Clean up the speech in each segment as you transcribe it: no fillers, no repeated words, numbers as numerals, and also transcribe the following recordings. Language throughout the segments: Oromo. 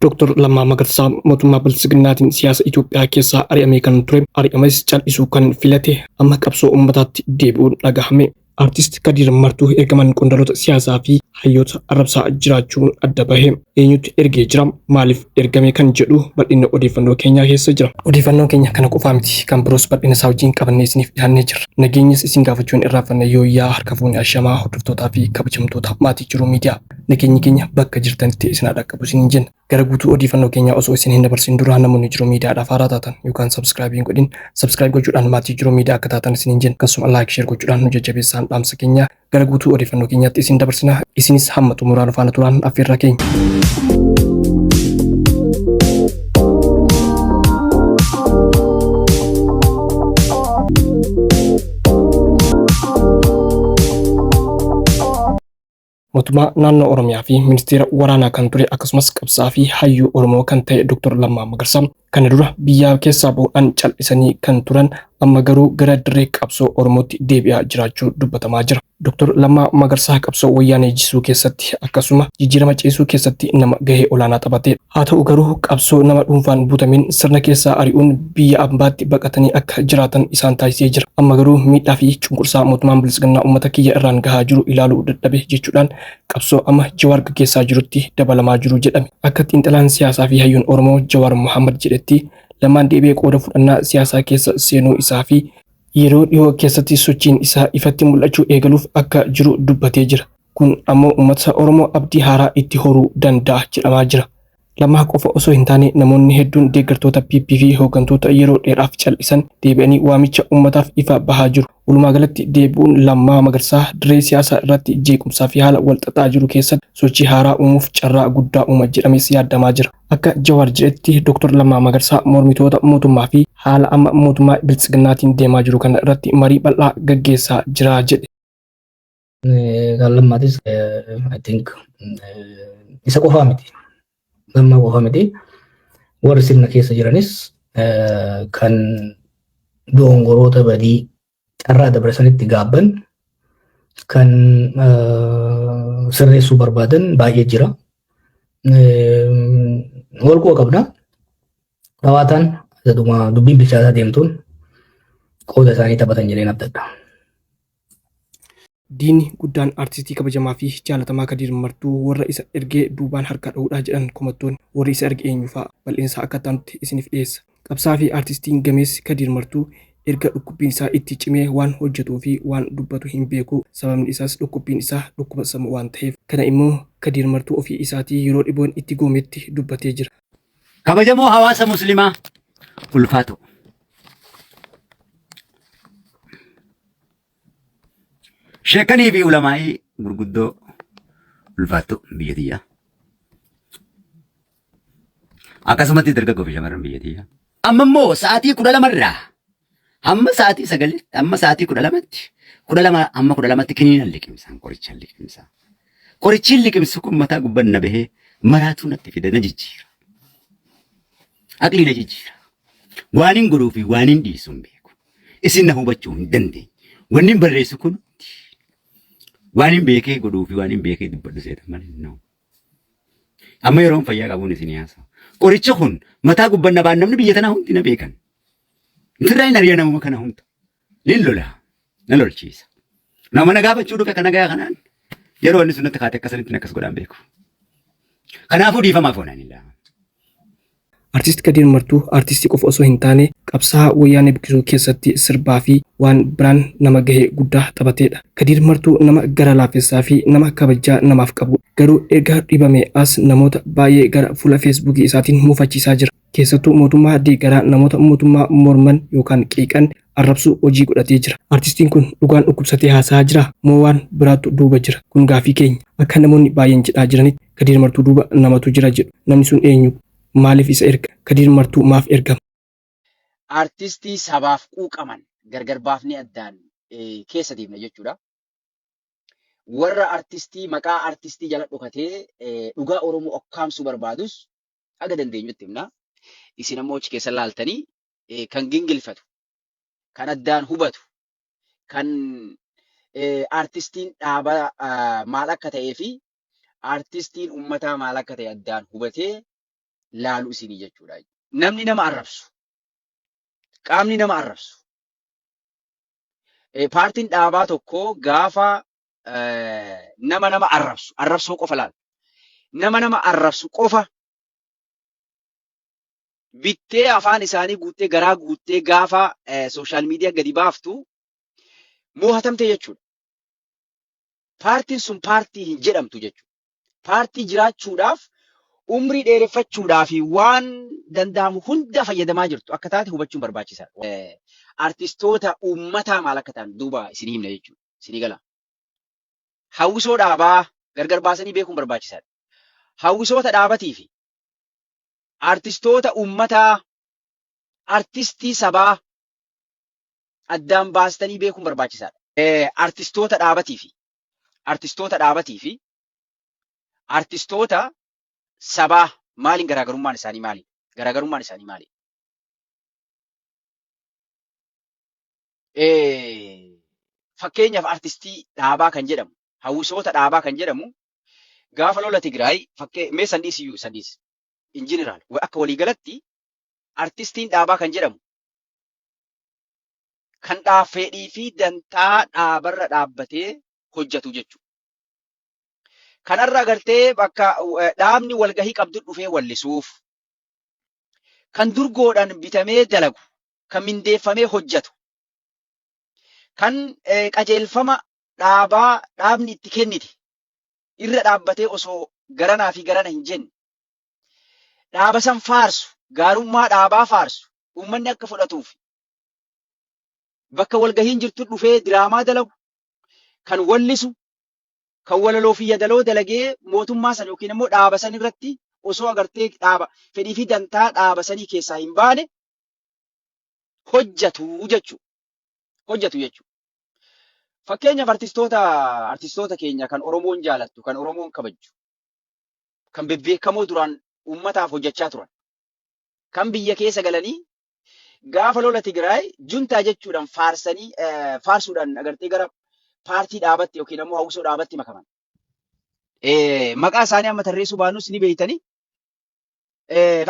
Dr. Lammaa Magarsaa mootummaa Biltsiginnaatiin siyaasa Itoophiyaa keessaa ari'amee kan ture, ari'ames cal'isuu kan filate amma qabsoo uummataatti deebi'uun dhagahame. Artist Kadiir Martuu ergaman qondaalota siyaasaa fi hayyoota arrabsaa jiraachuun adda bahe. Eenyutti ergee jira? Maaliif ergame kan jedhu bal'inna odeeffannoo keenyaa keessa jira. Odeeffannoon keenya kana qofaa miti, kan biroos bal'ina isaa wajjin qabannee isiniif dhiyaannee jirra. Nageenyas isin gaafachuu hin irraanfanne yooyyaa harka fuune ashamaa hordoftootaa fi kabajamtoota maatii Jiruu Miidiyaa. Nageenyi keenya bakka jirtanitti isin haa dhaqqabu isiniin jenna. Gara guutuu odeeffannoo keenyaa osoo isin hin dabarsin dura namoonni Jiruu Miidiyaadhaaf haaraa taatan yookaan subscribe hin godhin subscribe gochuudhaan maatii Jiruu Miidiyaa akka taatan isiniin jenna. Akkasuma like share gochuudhaan nu jajjabeessaan dhaamsa keenya gara guutuu odeeffannoo keenyaatti isin dabarsina. Isinis hamma xumuraa nu faana turaan affeerraa keenya. Mootummaa naannoo Oromiyaa fi ministeera waraanaa kan ture akkasumas qabsaa'aa fi hayyuu Oromoo kan ta'e Dr. Lammaa Magarsaa kana dura biyyaa keessaa bahuudhaan cal'isanii kan turan amma garuu gara dirree qabsoo Oromootti deebi'aa jiraachuu dubbatamaa jira. Dr. Lammaa Magarsaa qabsoo wayyaanee jisuu keessatti akkasuma jijjiirama ceesuu keessatti nama gahee olaanaa taphateedha. Haa ta'u garuu qabsoo nama dhuunfaan butameen sirna keessaa ari'uun biyya ambaatti baqatanii akka jiraatan isaan taasisee jira. Amma garuu miidhaa fi cunqursaa mootummaan Biltsiginnaa uummata kiyya irraan gahaa jiru ilaaluu dadhabe jechuudhaan qabsoo amma Jawaar gaggeessaa jirutti dabalamaa jiru jedhame. Akka xiinxalaan siyaasaa fi hayyuun Oromoo Jawaar Mohammad jedhetti Lammaan deebi'ee qooda fudhannaa siyaasaa keessa seenuu isaa fi yeroo dhihoo keessatti sochiin isaa ifatti mul'achuu eegaluuf akka jiru dubbatee jira. Kun ammoo uummata Oromoo abdii haaraa itti horuu danda'a jedhamaa jira. Lammaa qofa osoo hin taane namoonni hedduun deeggartoota PP fi hooggantoota yeroo dheeraaf cal'isan deebi'anii waamicha uummataaf ifa bahaa jiru. Walumaa galatti deebi'uun Lammaa Magarsaa dirree siyaasaa irratti jeequmsaa fi haala walxaxaa jiru keessatti sochii haaraa uumuuf carraa guddaa uuma jedhamees yaadamaa jira. Akka Jawaar jedhetti Dr. Lammaa Magarsaa mormitoota mootummaa fi haala amma mootummaa Biltsiginnaatiin deemaa jiru kana irratti marii bal'aa gaggeessaa jira jedhe. Kan Lammaatis I think isa qofaa miti. Lammaa qofaa miti. Warri sirna keessa jiranis kan dogongoroota badii carraa dabarsanitti gaabban kan sirreessuu barbaadan baay'ee jira. Wal quba qabna. Dhawaataan dubbiin bilchaataa deemtuun qooda isaanii taphatan jedheen abdadha. Diinni guddaan artistii kabajamaa fi jaalatamaa Kadiir Martuu warra isa ergee duubaan harka dha'uudha jedhan komattoonni. Warri isa erge eenyu fa'a? Bal'insaa akka itti isiniif dhiyeessa. Qabsaa'aa fi artistiin gameessi Kadiir Martuu erga dhukkubbiin isaa itti cimee waan hojjetuu fi waan dubbatu hin beeku. Sababni isaas dhukkubbiin isaa dhukkuba sammuu waan ta'eef. Kana immoo Kadiir Martuu ofii isaatii yeroo dhiboon itti goometti dubbatee jira. Kabajamoo hawaasa muslimaa ulfaatoo. Sheekanii fi ulamaa'ii gurguddoo ulfaattuu biyya tiyyaa. Akkasumatti dargaggoo fi shamarran biyya tiyyaa. Amma immoo sa'aatii 12 irraa hamma sa'aatii 9tti hamma sa'aatii 12tti 12 hamma 12tti kiniinan liqimsaan qorichaan liqimsaa. Qorichiin liqimsu kun mataa gubban na bahee maraatuu natti fida na jijjiira. Aqlii na jijjiira. Waan hin godhuu fi waan hin dhiisu hin beeku. Isin na hubachuu hin dandeenye. Wanni hin barreessu kun waan hin beekee godhuu fi waan hin beekee dubbadhu seetan malee no. Amma yeroon fayyaa qabuun isin haasa'u. Qorichi kun mataa gubban na baan namni biyya tanaa hundi na beekan. Firraa hin ari'a namuma kana hunda. Nin lola. Na lolchiisa. Nama na gaafachuu dhufe kana gayaa kanaan yeroo inni sunnatti kaate akkasanitti akkas godhaan beeku. Kanaafuu dhiifamaaf oonaan illaa. Artist Kadiir Martuu artistii qofa osoo hin taane qabsaa'aa wayyaanee buqqisuu keessatti sirbaa fi waan biraan nama gahee guddaa taphateedha. Kadiir Martuu nama gara laafessaa fi nama kabajaa namaaf qabuudha. Garuu erga dhibamee as namoota baay'ee gara fuula feesbuukii isaatiin mufachiisaa jira. Keessattuu mootummaa deeggaraa namoota mootummaa morman yookaan qeeqan arrabsuu hojii godhatee jira. Artistiin kun dhugaan dhukkubsatee haasa'aa jiraa? Moo waan biraatu duuba jira? Kun gaafii keenya. Akka namoonni baay'een jedhaa jiranitti Kadiir Martuu duuba namatu jira jedhu. Namni sun eenyu? Maaliif isa erga? Kadiir Martuu maaf ergama? Artistii sabaaf quuqaman gargar baafnee addaan keessa deemna jechuudha. Warra artistii maqaa artistii jala dhokatee dhugaa Oromoo okkaamsuu barbaadus haga dandeenyutti himna. Isin ammoo achi keessa laaltanii kan gingilfatu, kan addaan hubatu, kan artistiin dhaaba maal akka ta'ee fi artistiin ummataa maal akka ta'e addaan hubatee laalu isinii jechuudha. Namni nama arrabsu, qaamni nama arrabsu, paartiin dhaabaa tokko gaafa nama nama arrabsu, arrabsoo qofa laala. Nama nama arrabsu qofa bittee, afaan isaanii guuttee, garaa guuttee gaafa social media gadi baaftu moohatamte jechuudha. Paartiin sun paartii hin jedhamtu jechuudha. Paartii jiraachuudhaaf, umrii dheereffachuudhaaf waan danda'amu hunda fayyadamaa jirtu akka taate hubachuun barbaachisaadha. Artistoota uummataa maal akka ta'an duuba isinii himna jechuudha. Isinii gala. Hawwisoo dhaabaa gargar baasanii beekuun barbaachisaadha. Hawwisoota dhaabatii fi artistoota uummataa, artistii sabaa addaan baastanii beekuun barbaachisaadha. Artistoota dhaabatii fi artistoota sabaa maaliin garaagarummaan isaanii maali? Garaagarummaan isaanii maali? Fakkeenyaaf, artistii dhaabaa kan jedhamu, hawwisoota dhaabaa kan jedhamu, gaafa lola Tigraay fakkee mee sandiis iyyuu sandiis in general akka waliigalatti artistiin dhaabaa kan jedhamu kan fedhii fi dantaa dhaabarra dhaabbatee hojjetu jechuudha. Kanarra agartee bakka dhaabni walgahii qabdu dhufee wallisuuf, kan durgoodhaan bitamee dalagu, kan mindeeffamee hojjetu, kan qajeelfama dhaabaa dhaabni itti kennite irra dhaabbatee osoo garanaa fi garana hin jenne dhaaba san faarsu, gaarummaa dhaabaa faarsu, uummanni akka fudhatuuf bakka walgahiin jirtu dhufee diraamaa dalagu, kan wallisu, kan walaloo fi yadaloo dalagee mootummaa san yookiin immoo dhaaba san irratti osoo agartee dhaaba fedhii fi dantaa dhaaba sanii keessaa hin baane hojjatu jechuudha. Hojjatu jechuudha. Fakkeenyaaf, artistoota keenya kan Oromoon jaalattu, kan Oromoon kabajju, kan bebbeekamoo duraan uummataaf hojjechaa turan, kan biyya keessa galanii gaafa lola Tigraay juntaa jechuudhaan faarsanii, faarsuudhaan agartee gara paartii dhaabatti yookiin ammoo hawwisoo dhaabatti makaman. Maqaa isaanii amma tarreessuu baannus ni beeytanii,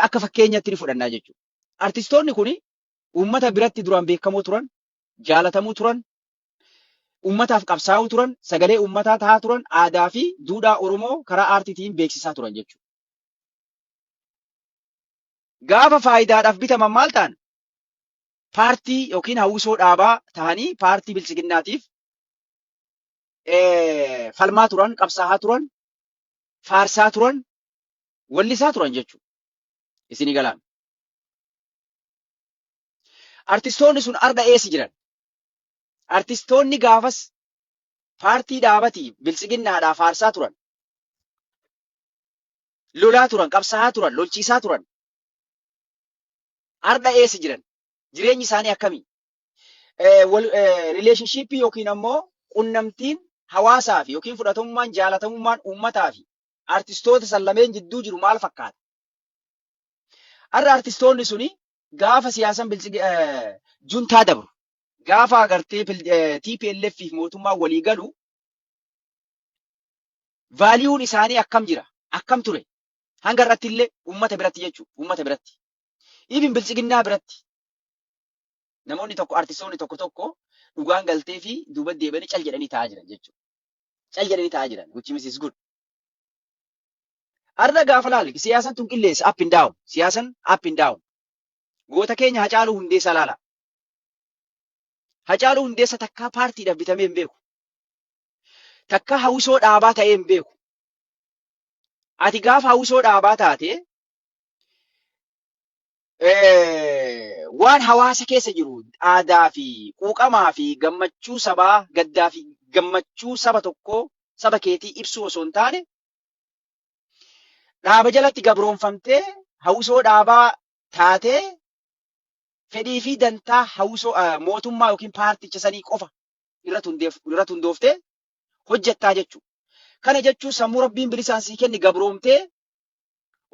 akka fakkeenyatti ni fudhannaa jechuudha. Artistoonni kuni uummata biratti duraan beekamoo turan, jaalatamuu turan, uummataaf qabsaa'uu turan, sagalee uummataa tahaa turan, aadaa fi duudhaa Oromoo karaa aartiitiin beeksisaa turan jechuudha. Gaafa faayidaadhaaf bitaman maal ta'an? Paartii yookiin hawwisoo dhaabaa ta'anii paartii bilchiginnaatiif falmaa turan, qabsaa'aa turan, faarsaa turan, wallisaa turan jechuudha. Isinii galaan. Artistoonni sun arda eessa jiran? Artistoonni gaafas paartii dhaabatii bilchiginnaadhaa faarsaa turan, lolaa turan, qabsaa'aa turan, lolchiisaa turan. Arda eessa jiran? Jireenyi isaanii akkamii? Relationshipii yookiin ammoo qunnamtiin hawaasaa fi yookiin fudhatamummaan, jaalatamummaan uummataa fi artistoota san lameen jidduu jiru maal fakkaata? Har'a artistoonni suni gaafa siyaasan juntaa dabru, gaafa agartee TPLF fi mootummaa walii galu, valueun isaanii akkam jira? Akkam ture? Hanga irratti illee uummata biratti jechuudha. Uummata biratti. Even bilchiginnaa biratti. Namoonni tokko, artistoonni tokko tokko dhugaan galtee fi duuba deebi'anii cal jedhanii taa'aa jiran jechuudha. Cal jedhanii taa'aa jiran, which means is good. Har'a gaafa laali, siyaasan tun qilleensa, up and down. Siyaasan up and down. Goota keenya Hacaaluu Hundeessaa laala. Hacaaluu Hundeessaa takkaa paartiidhaaf bitamee hin beeku. Takkaa hawwisoo dhaabaa ta'ee hin beeku. Ati gaafa hawwisoo dhaabaa taate waan hawaasa keessa jiru, aadaa fi quuqamaa fi gammachuu sabaa, gaddaa fi gammachuu saba tokkoo, saba keetii ibsuu osoo hin taane, dhaaba jalatti gabroonfamtee hawwisoo dhaabaa taatee fedhii fi dantaa hawwisoo mootummaa yookiin paarticha sanii qofa irratti hundooftee hojjettaa jechuudha. Kana jechuun sammuu Rabbiin bilisaan sii kenni gabroomtee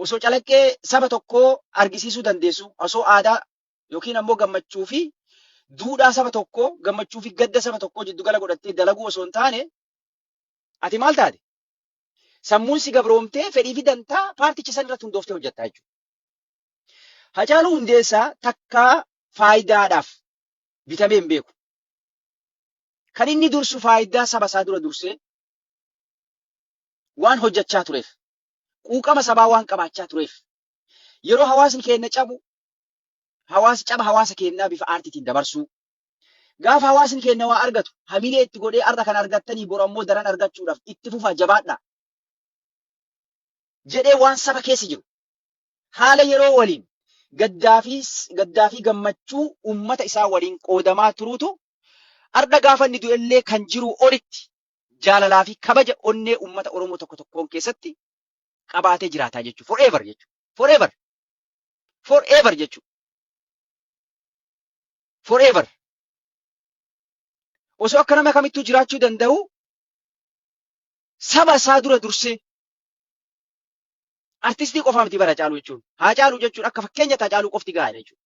osoo calaqqee saba tokkoo argisiisuu dandeessu, osoo aadaa yookiin ammoo gammachuu fi duudhaa saba tokkoo, gammachuu fi gadda saba tokkoo jiddugala godhattee dalaguu osoo hin taane, ati maal taate? Sammuun si gabroomtee fedhii fi dantaa paarticha san irratti hundooftee hojjettaa jechuudha. Hacaaluu Hundeessaa takkaa faayidaadhaaf bitamee hin beeku. Kan inni dursu faayidaa saba isaa dura dursee waan hojjechaa tureef, quuqama sabaa waan qabaachaa tureef, yeroo hawaasni keenya cabu, hawaasa caba hawaasa keenyaa bifa aartiitiin dabarsuu, gaafa hawaasni keenya waa argatu hamilee itti godhee, arra kan argattanii boru ammoo daran argachuudhaaf itti fufaa, jabaadhaa jedhee, waan saba keessa jiru haala yeroo waliin gaddaa fi gammachuu ummata isaa waliin qoodamaa turuutu arda gaafa inni du'ellee kan jiru olitti jaalalaa fi kabaja onnee ummata Oromoo tokko tokkoon keessatti qabaatee jiraataa jechuudha. Forever jechuudha. Forever. Forever jechuudha. Forever. Osoo akka nama kamittuu jiraachuu danda'u, saba isaa dura dursee, artistii qofaa miti bara Hacaaluu jechuun. Hacaaluu jechuun akka fakkeenyatti Hacaaluu qofti gahaadha jechuudha.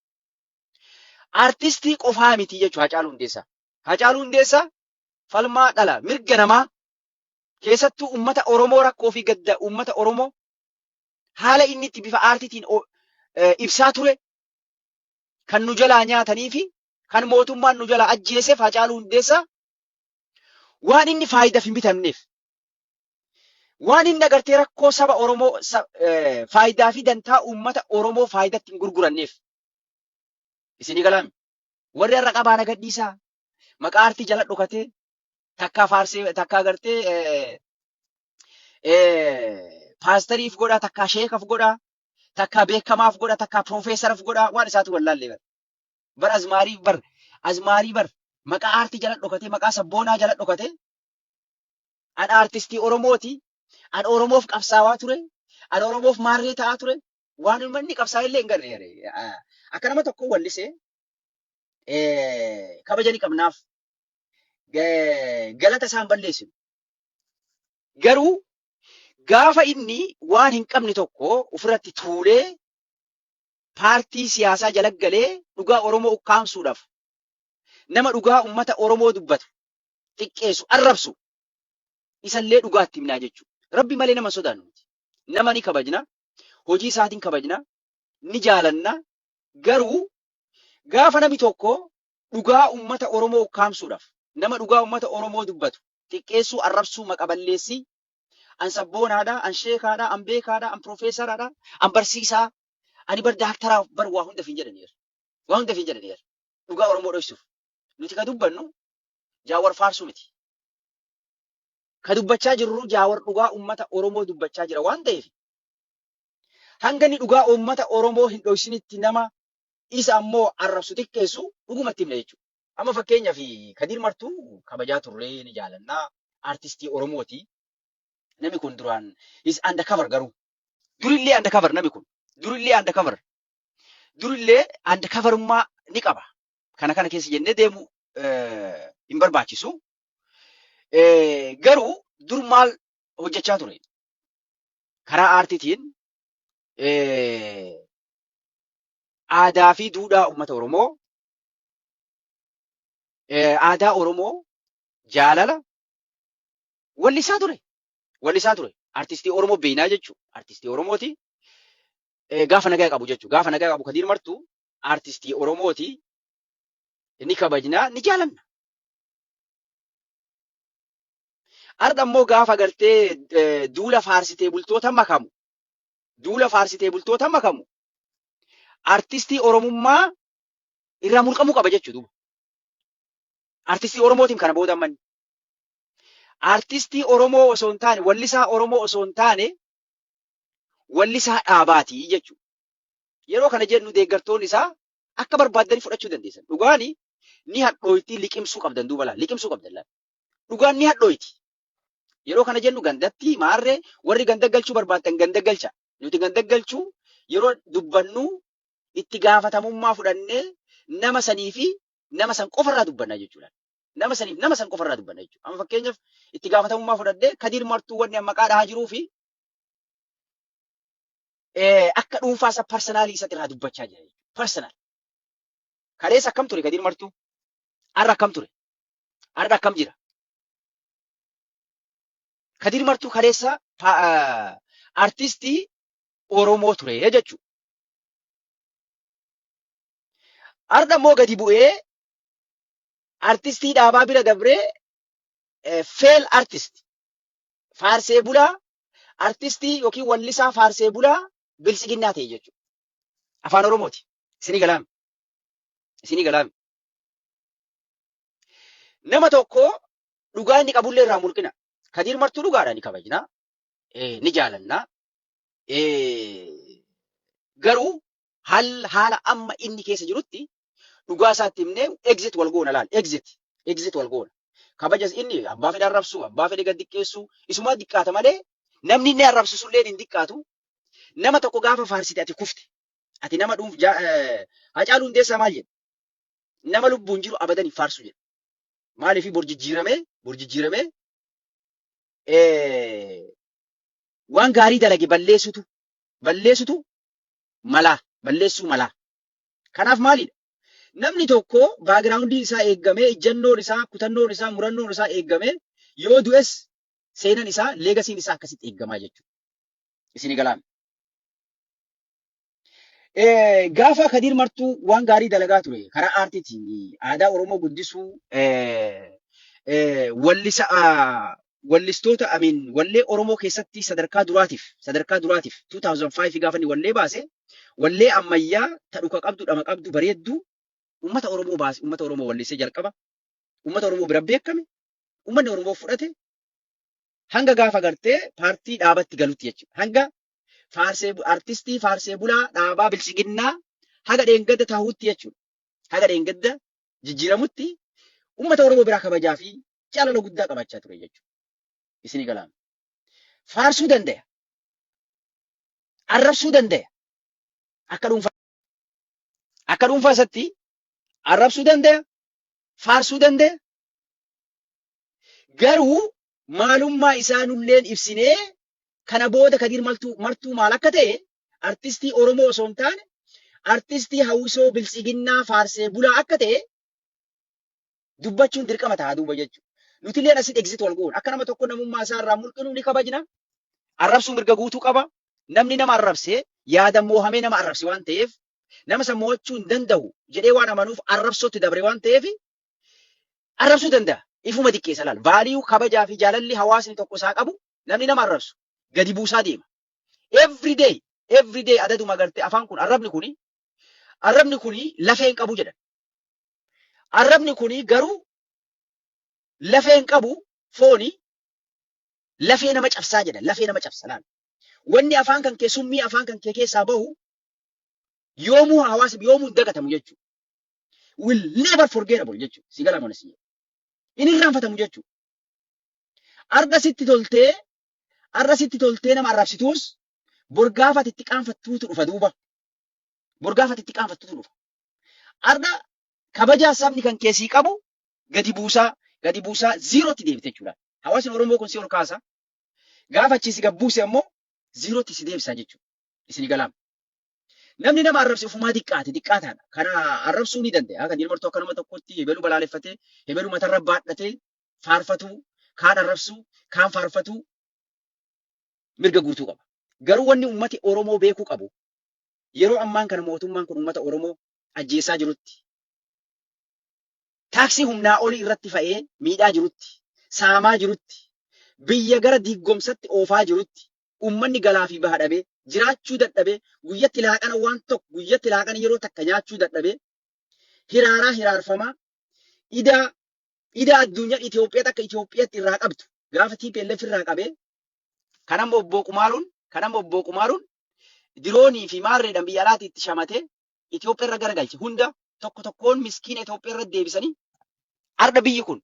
Artistii qofaa miti jechuudha Hacaaluu Hundeessaa. Hacaaluu Hundeessaa falmaa dhala mirga namaa, keessattuu uummata Oromoo, rakkoo fi gadda uummata Oromoo haala inni itti bifa aartiitiin ibsaa ture, kan nu jalaa nyaatanii fi kan mootummaan nu jalaa ajjeeseef, Hacaaluu Hundeessaa waan inni faayidaaf hin bitamneef, waan inni agartee rakkoo saba Oromoo, faayidaa fi dantaa uummata Oromoo faayidatti hin gurguranneef. Isinii galaami. Warri har'a qabaa gadhiisaa maqaa aartii jala dhokatee takkaa faarsee, takkaa agartee paastariif godhaa, takkaa sheekaaf godhaa, takkaa beekamaaf godhaa, takkaa piroofeesaraaf godhaa, waan isaatu wallaallee bara. Bar azmaarii, bar azmaarii, bar maqaa aartii jala dhokatee, maqaa sabboonaa jala dhokatee, an aartistii Oromooti, an Oromoof qabsaawaa ture, an Oromoof maarree ta'aa ture, waan uummanni qabsaa'e illee hin garre. Akka nama tokko wallisee kabaja ni qabnaaf, galata isaan balleessinu. Garuu gaafa inni waan hin qabne tokko ofirratti tuulee paartii siyaasaa jala galee dhugaa Oromoo ukkaamsuudhaaf nama dhugaa uummata Oromoo dubbatu xiqqeessu, arrabsu, isallee dhugaatti himnaa jechuudha. Rabbi malee nama sodaannu miti. Nama ni kabajna, hojii isaatiin kabajna, ni jaalanna. Garuu gaafa namni tokko dhugaa uummata Oromoo ukkaamsuudhaaf nama dhugaa uummata Oromoo dubbatu xiqqeessuu, arrabsuu, maqa balleessii, an sabboonaadha, an sheekaadha, an beekaadha, an piroofeesaraadha, an barsiisaa, ani bar daaktaraa, bar waa hundaaf hin jedhaniira. Waa hundaaf hin jedhaniira. Dhugaa Oromoo dhoysuuf. Nuti ka dubbannu Jaawar faarsuu miti. Ka dubbachaa jirru Jaawar dhugaa uummata Oromoo dubbachaa jira waan ta'eef, hanga inni dhugaa uummata Oromoo hin dhoysinitti nama isa ammoo arrabsu, xiqqeessu dhugumatti himna jechuudha. Amma fakkeenyaaf Kadir Martuu kabajaa turree, ni jaalannaa, artistii Oromooti. Namni kun duraan is undercover, garuu durillee undercover, namni kun durillee undercover, durillee undercoverummaa ni qaba. Kana kana keessa jennee deemuu hin barbaachisu. Garuu dur maal hojjechaa ture? Karaa aartiitiin aadaa fi duudhaa uummata Oromoo, aadaa Oromoo, jaalala wallisaa ture. Wallisaa ture. Artistii Oromoo beeknaa jechuudha. Artistii Oromooti. Gaafa nagaa qabu jechuudha. Gaafa nagaa qabu Kadiir Martuu artistii Oromooti. Ni kabajnaa, ni jaalanna. Arda immoo gaafa gartee duula faarsitee bultoota makamu, duula faarsitee bultoota makamu, artistii Oromummaa irraa mulqamuu qaba jechuudha duuba. Artistii Oromootiin kana booda ammanni. Artistii Oromoo osoo hin taane, wallisaa Oromoo osoo hin taane, wallisaa dhaabaatii jechuudha. Yeroo kana jennu deeggartoonni isaa akka barbaaddanii fudhachuu dandeessan. Dhugaani ni hadhooyti, liqimsuu qabdan duuba laal, liqimsuu qabdan laal. Dhugaan ni hadhooyti. Yeroo kana jennu gandatti maarree warri ganda galchuu barbaaddan ganda galcha. Nuti ganda galchuu yeroo dubbannu itti gaafatamummaa fudhannee nama sanii fi nama san qofarraa dubbanna jechuudha. Nama saniif nama san qofarraa dubbanna jechuudha. Amma fakkeenyaaf itti gaafatamummaa fudhadhee Kadiir Martuu wanni amma maqaa dhahaa jiruu fi akka dhuunfaa isa personally isatti irraa dubbachaa jira jechuudha. Personal. Kaleessa akkam ture Kadiir Martuu? Har'a akkam ture? Har'a akkam jira? Kadiir Martuu kaleessa artistii Oromoo ture jechuudha. Har'a immoo gadi bu'ee artistii dhaabaa bira dabree fail artist, faarsee bulaa, artistii yookiin wallisaa faarsee bulaa biltsiginnaa ta'e jechuudha. Afaan Oromooti. Isinii galaami. Isinii galaami. Nama tokko dhugaa inni qabullee irraa mulqina. Kadiir Martuu dhugaadha, ni kabajna. Ni jaalanna. Garuu haala amma inni keessa jirutti dhugaa isaatti himnee exit wal goona laal. Exit. Exit wal goona. Kabajas inni abbaa fedhe arrabsu, abbaa fedhe gad xiqqeessu, isumaa xiqqaata malee namni inni arrabsisullee hin xiqqaatu. Nama tokko gaafa faarsite ati kufte. Ati nama dhuunf Hacaaluu Hundeessaa maal jedhe? Nama lubbuun jiru abadan hin faarsu jedhe. Maaliif? Bor jijjiiramee waan gaarii dalage balleessutu malaa, balleessuu malaa. Kanaaf maalidha? Namni tokko backgroundiin isaa eeggamee, ejjannoon isaa, kutannoon isaa, murannoon isaa eeggamee yoo du'es seenan isaa, legacyn isaa akkasitti eeggamaa jechuudha. Isinii galaame. Gaafa Kadiir Martuu waan gaarii dalagaa ture karaa aartiitiin aadaa Oromoo guddisuu, wallisa, wallistoota amiin wallee Oromoo keessatti sadarkaa duraatiif 2005 gaafa inni wallee baase, wallee ammayyaa ta dhuka qabdu, dhama qabdu, bareedduu uummata Oromoo baase, uummata Oromoo wallisee jalqaba uummata Oromoo bira beekame, uummanni Oromoo fudhate hanga gaafa gartee paartii dhaabatti galutti jechuudha. Hanga faarsee artistii faarsee bulaa dhaabaa bilchiginnaa haga dheengadda taa'utti jechuudha. Haga dheengadda jijjiiramutti uummata Oromoo biraa kabajaa fi jaalala guddaa qabaachaa ture jechuudha. Isinii galaama. Faarsuu danda'a. Arrabsuu danda'a. Akka dhuunfaa isaatti arrabsuu danda'a. Faarsuu danda'a. Garuu maalummaa isaanulleen ibsinee kana booda Kadiir Martuu maal akka ta'e, artistii Oromoo osoo hin taane artistii hawwisoo biltsiginnaa faarsee bulaa akka ta'e dubbachuun dirqama ta'a duuba jechuudha. Nuti illee asitti exit wal goona. Akka nama tokko namummaa isaa irraa mulqinu ni kabajna. Arrabsuu mirga guutuu qaba. Namni nama arrabsee yaada moohamee nama arrabse waan ta'eef, nama san mo'achuu hin danda'u jedhee waan amanuuf arrabsootti dabre waan ta'eef arrabsuu danda'a. Ifuma xiqqeessa laal. Value, kabajaa fi jaalalli hawaasni tokko isaa qabu namni nama arrabsu gadi buusaa deema. Every day, every day adaduma gartee afaan kun, arrabni kuni lafee hin qabu jedhan. Arrabni kuni garuu lafee hin qabu, fooni lafee nama cabsaa jedhan, lafee nama cabsa laal. Wanni afaan kan kee, summii afaan kan kee keessaa bahu yoomuu hawaasa yoomuu hin dagatamu jechuudha. Will never forgettable jechuudha. Si gala mana si. Inni irraanfatamu jechuudha. Arra sitti toltee nama arrabsituus bor gaafa ati itti qaanfattuutu dhufa duuba. Bor gaafa ati itti qaanfattuutu dhufa. Arra kabajaa sabni kan keessii qabu gadi buusaa gadi buusaa zerotti deebite jechuudha. Hawaasni Oromoo kun si ol kaasa. Gaafa achi si gabbuuse ammoo zerotti si deebisa jechuudha. Isin galaama. Namni nama arrabse ofumaa xiqqaate, xiqqaataadha. Kana arrabsuu ni danda'a. Kan Martuu akka nama tokkotti hebeluu balaaleffatee, hebeluu matarra baadhatee faarfatuu, kaan arrabsuu, kaan faarfatuu mirga guutuu qaba. Garuu wanni uummati Oromoo beekuu qabu, yeroo ammaan kana mootummaan kun uummata Oromoo ajjeesaa jirutti, taaksii humnaa olii irratti fa'ee miidhaa jirutti, saamaa jirutti, biyya gara diiggomsatti oofaa jirutti, uummanni galaa fi baha dhabee, jiraachuu dadhabee, guyyatti laaqana waan tokko, guyyatti laaqana yeroo takka nyaachuu dadhabee, hiraaraa hiraarfamaa, idaa idaa addunyaa Itoophiyaa takka Itoophiyaatti irraa qabdu gaafa TPLF irraa qabee, kanammoo obbo Qumaaruun diroonii fi maarreedhaan biyya alaatti itti shamatee Itoophiyaa irra garagalche hunda tokko tokkoon miskiina Itoophiyaa irra deebisanii, arda biyyi kun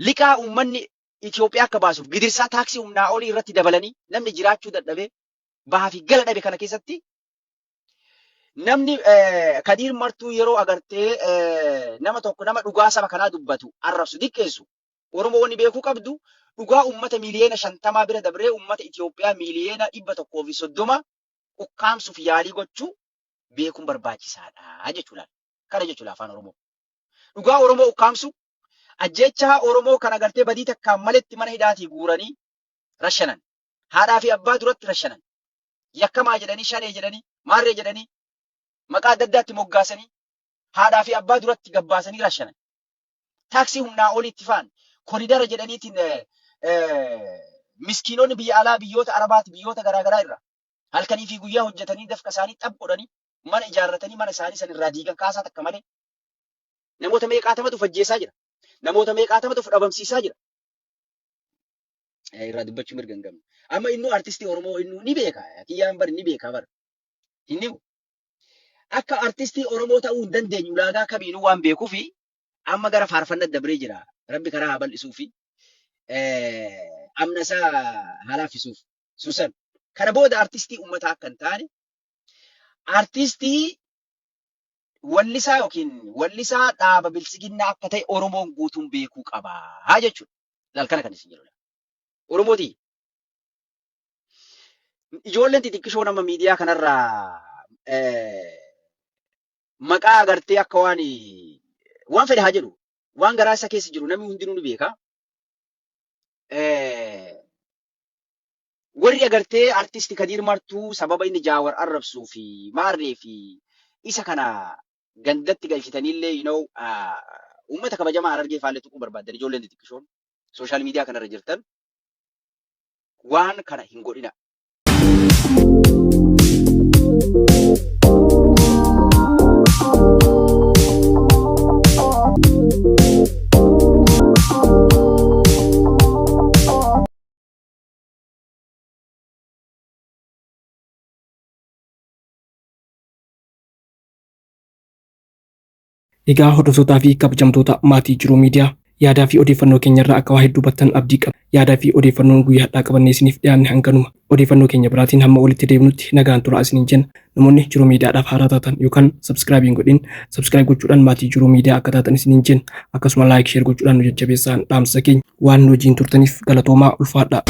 liqaa uummanni Itoophiyaa akka baasuuf gidirsaa taaksii humnaa olii irratti dabalanii namni jiraachuu dadhabee bahaa fi gala dhabe kana keessatti, namni Kadiir Martuu yeroo agartee nama tokko, nama dhugaa saba kanaa dubbatu arrabsu, diqqeessu, Oromoo wanni beekuu qabdu, dhugaa uummata miiliyoona 50 bira dabree uummata Itoophiyaa miiliyoona 130 ukkaamsuuf yaalii gochuu beekuun barbaachisaadha jechuudha. Kana jechuudha afaan Oromoo. Dhugaa Oromoo ukkaamsu, ajjeechaa Oromoo kan agartee badii takkaan maletti mana hidhaatii guuranii rashanan. Haadhaa fi abbaa duratti rashanan. Yakkamaa jedhanii, shanee jedhanii, maarree jedhanii, maqaa adda addaatti moggaasanii. Haadhaa fi abbaa duratti gabbaasanii rashanan. Taaksii humnaa olitti fa'an koridara jedhaniitiin miskiinonni biyya alaa, biyyoota Arabaati, biyyoota garaagaraa irraa halkanii fi guyyaa hojjetanii, dafqa isaanii xab godhanii, mana ijaarratanii, mana isaanii san irraa diigan kaasaa takka malee. Namoota meeqaatamatu fajjeessaa jira. Namoota meeqaatamatu dhabamsiisaa jira. Irraa dubbachuu mirga hin qabnu. Amma innuu artistii Oromoo innuu ni beeka. Kiyyaan bar ni beeka bar. Inni akka artistii Oromoo ta'uu hin dandeenyu ulaagaa kamiinuu waan beekuufi amma gara faarfannaa dabree jira. Rabbi karaa haa bal'isuufi amna isaa haa laaffisuuf. Suusan. Kana booda artistii uummataa akka hin taane, artistii wallisaa yookiin wallisaa dhaaba biltsiginnaa akka ta'e Oromoon guutuun beekuu qaba jechuudha. Laal, kana kan isin jedhu. Oromootii. Ijoolleen xixiqqishoon amma miidiyaa kanarraa maqaa agartee akka waan fedhe haa jedhu, waan garaa isa keessa jiru namni hundinuu ni beeka. Warri agartee artisti Kadiir Martuu sababa inni Jaawar arrabsuu fi maarree fi isa kana gandatti galchitaniillee uummata kabajamaa Harargee faallee tuquu barbaaddan, ijoolleen xixiqqishoon social media kanarra jirtan waan kana hin godhina. Egaa hordoftootaa fi kabajamtoota maatii Jiruu Miidiyaa, yaadaa fi odeeffannoo keenyarraa akka waa hedduu hubattan abdii qaba. Yaadaa fi odeeffannoon guyyaa har'aa qabannee isiniif dhiyaanne hanganuma. Odeeffannoo keenya biraatiin hamma walitti deebinutti nagaan turaa isiniin jenna. Namoonni Jiruu Miidiyaadhaaf haaraa taatan yookaan subscribe hin godhin, subscribe gochuudhaan maatii Jiruu Miidiyaa akka taatan isiniin jenna. Akkasuma like, share gochuudhaan nu jajjabeessaan dhaamsa keenya. Waan nu wajjin turtaniif galatoomaa, ulfaadhaa.